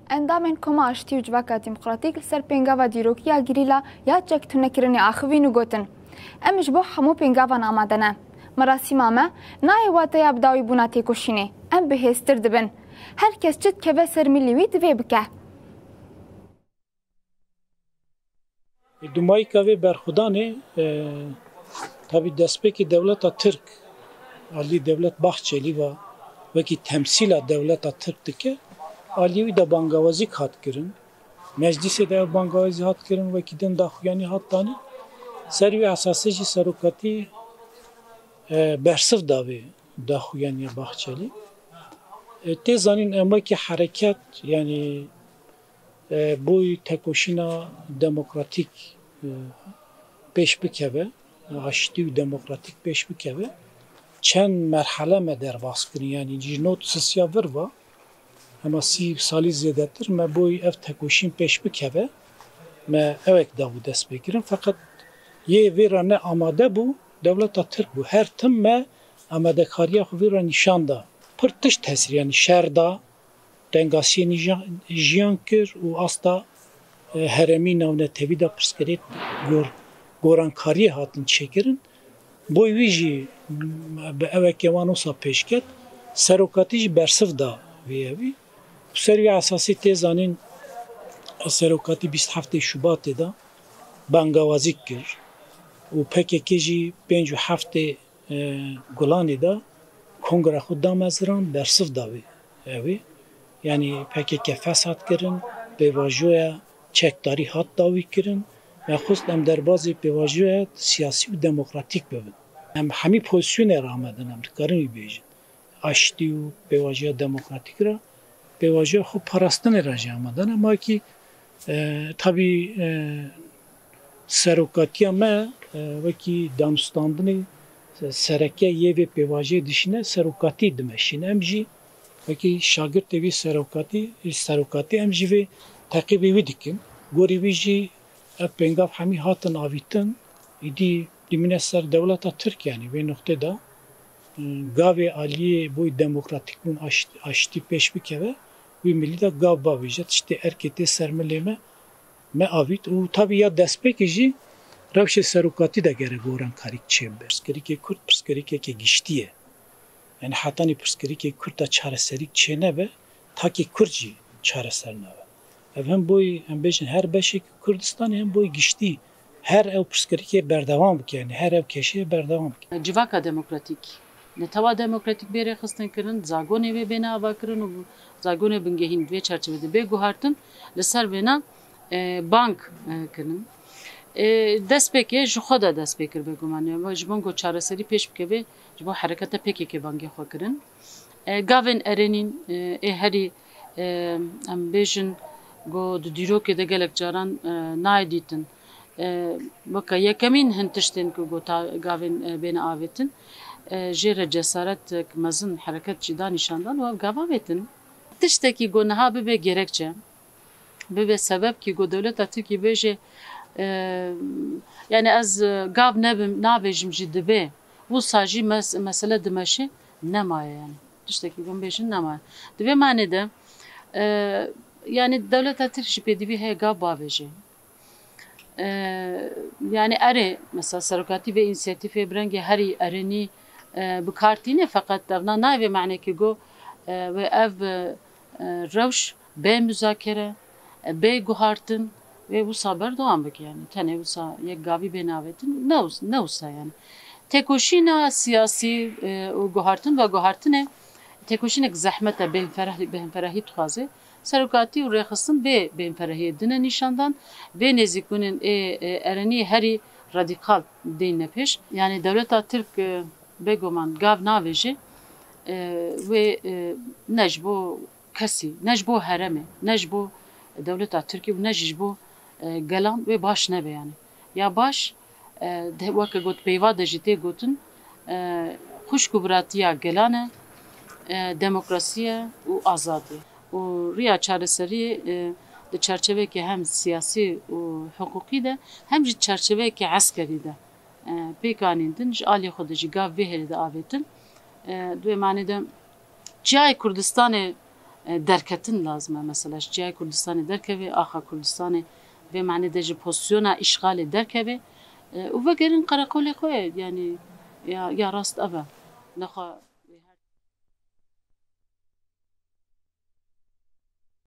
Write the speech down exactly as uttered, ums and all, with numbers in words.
Endamên Koma Aştî û Civaka Demokratîk li ser pêngava dîrokî ya gerîla ya çektunekirinê axivîn û gotin, Em ji bo hemû pêngavan amade ne. Merasîma me nayê wateya bidawîbûna têkoşînê. Em bihêztir dibin. Her kes çi dikeve ser milî wî divê bike. Dumayîka vê berxwedanê, e, tabî destpêkê dewleta Tirk, alî dewlet Bahçelî ve wekî temsîla dewleta Tirk dike, alî wî de bangawazîk hat kirin. Meclîsê de ev bangawazî hat kirin, wekî din daxuyanî hat danîn. Ser wî esasê jî serokatî, e, bersiv da vê daxuyaniya Bahçelî. E, tê zanîn em wekî hereket, yanî, e, boy tekoşîna demokratîk, e, pêş bikeve, aştî û demokratîk pêş bikeve, çend merhele me derbas kirin, yanî ji not sisiya vir ve, hema sî salî zêdetir me boy ev tekoşîn pêş bikeve, me ewek dabû destpêkirin. Feqet yê vê re ne amade bû, dewleta Tirk bû. Her tim me amadekariya xwe vê re nîşan da. Pir tişt hesir, yanî şer da, tengasiyên jiyan kir û asta, e, herêmî navnetewî de pirsgirêk gor-, gorankariyê hatin çêkirin. Boy wî jî, m-, bi ewekê wan wisa pêş ket, serokatî jî bersiv da vê yewî. Û ser wî esasî tê zanîn, serokatî bîst heftê Şubatê de bangawazî kir û P K K jî pênc û heftê e, Gulanê de kongra xwe dameziran, bersiv da wê, ewê. Yanî P K K fesad kirin, pêvajoya çekdarî hat dawî kirin. Me xwest em derbazê pêvajoya siyasî û demokratîk bibin. Em hemî pozîsyonê re amade ne, em dikarin wî bêjin. Aştî û pêvajoya demokratîk re, pêvajoya xwe parastinê re jî amade ne. Ma kî, e, tabî, e, serokatiya me, e, wekî danûstandinê sereke yê vê pêvajoyê dişîne, serokatî dimeşîne. Em jî wekî şagirtê vî serokatî, serokatî em jî vê teqîbê wî dikin. Gorî wî jî ev pêngav hemî hatin avîtin, îdî dimîne ser dewleta Tirk, yanî vê noqtê de, e, gavê aliyê boy demokratîkbûn aş-, aştî pêş bikeve, wî milî de gav bavêje, tiştê erkê tê ser milê me, me avît û tabî ya destpêkê jî rewşê serokatî de gere gorankarîk çêbibe. Pirsgirêkê Kurd pirsgirêkeke giştî ye. Yanî hetanî pirsgirêkê Kurd de çareserîk çênebe, takê Kurd jî çareser nabe. Ev hem boy, em bêjin, her beşek Kurdistanê hem boy giştî her ew pirsgirêkê berdewam bike, yanî her ev keşê berdewam bike. Civaka demokratîk, netewa demokratîk bê rêxistin kirin, zagonê wê bêne avakirin û zagonê bingehîn di vê çerçevê de bê guhartin, li ser vêna, e, bang, e, kirin. E, destpêkê ji xwe de dest pê kir bêguman. Ji bo ku çareserî pêş bikeve, ji bo hereketa P K K bangê xwe kirin. E, gavên erênîn, e, ê herî, e, em bêjin, ku di dîrokê de gelek caran, e, nayê dîtin. E, weke yekemîn hin tiştên ku gota gavên, e, bêne avêtin, e, jê re cesaretek mezin hereket jî da nîşandan û ev gava avêtin. Tiştekî ku niha bibe gerekçe, bibe sebebkî ku dewleta Tirkiyê bêje, e, yanî ez, e, gav nebim, nabêjim jî dibe. Wisa jî mes-, mesele dimeşe nemaye yanî. Tiştekî ku em bêjin nemaye. Di vê manê de, e, yanî dewleta Tirk jî pêdivî heye gav bavêje. E, yanî erê, mesela serokatî vê însiyatîfê bi rengê herî erênî, e, bi kar tîne, feqet ev na nayê vê manekê ku, e, wê ev, e, rewş bê muzakere, e, bê guhartin, wê wisa berdewam bike yanî. Tenê wisa yek gavî bê navetin, ne wis-, ne wisa yanî. Têkoşîna siyasî, e, û guhartin ve guhartinê têkoşînek zehmet e, bêhmferehî, bêhmferehî dixwaze. Serokatî û rêxistin vê bêhmferehiyê dine nîşandan, vê nêzîkbûnên ê, e, erenî herî radîkal deyne pêş. Yanî dewleta Tirk, e, bêguman gav navêje, e, wê, e, ne ji bo kesî, ne ji bo herêmê, ne ji bo dewleta Tirkiyê û ne jî ji bo, e, gelan wê baş nebe yanî. Ya baş, e, de, weke got peyva de jî tê gotin, e, xwişk û biratiya gelan e, e, demokrasî ye û azadî. Û riya çareseriyê, e, di çerçeveyeke hem siyasî û hiqûqî de hem jî çerçeveyeke eskerî de, e, pêk anîndin, ji aliyê xwe de jî gav vê herê de avêtin. E, di wê manê de çiyayê Kurdistanê E, derketin lazim e, mesela ji cihê Kurdistanê derkeve, axa Kurdistanê vê manê de ji pozisyona îşxalê derkeve, e, û vegerin qereqolê xwe, yanî ya, ya rast ev e. Nexwe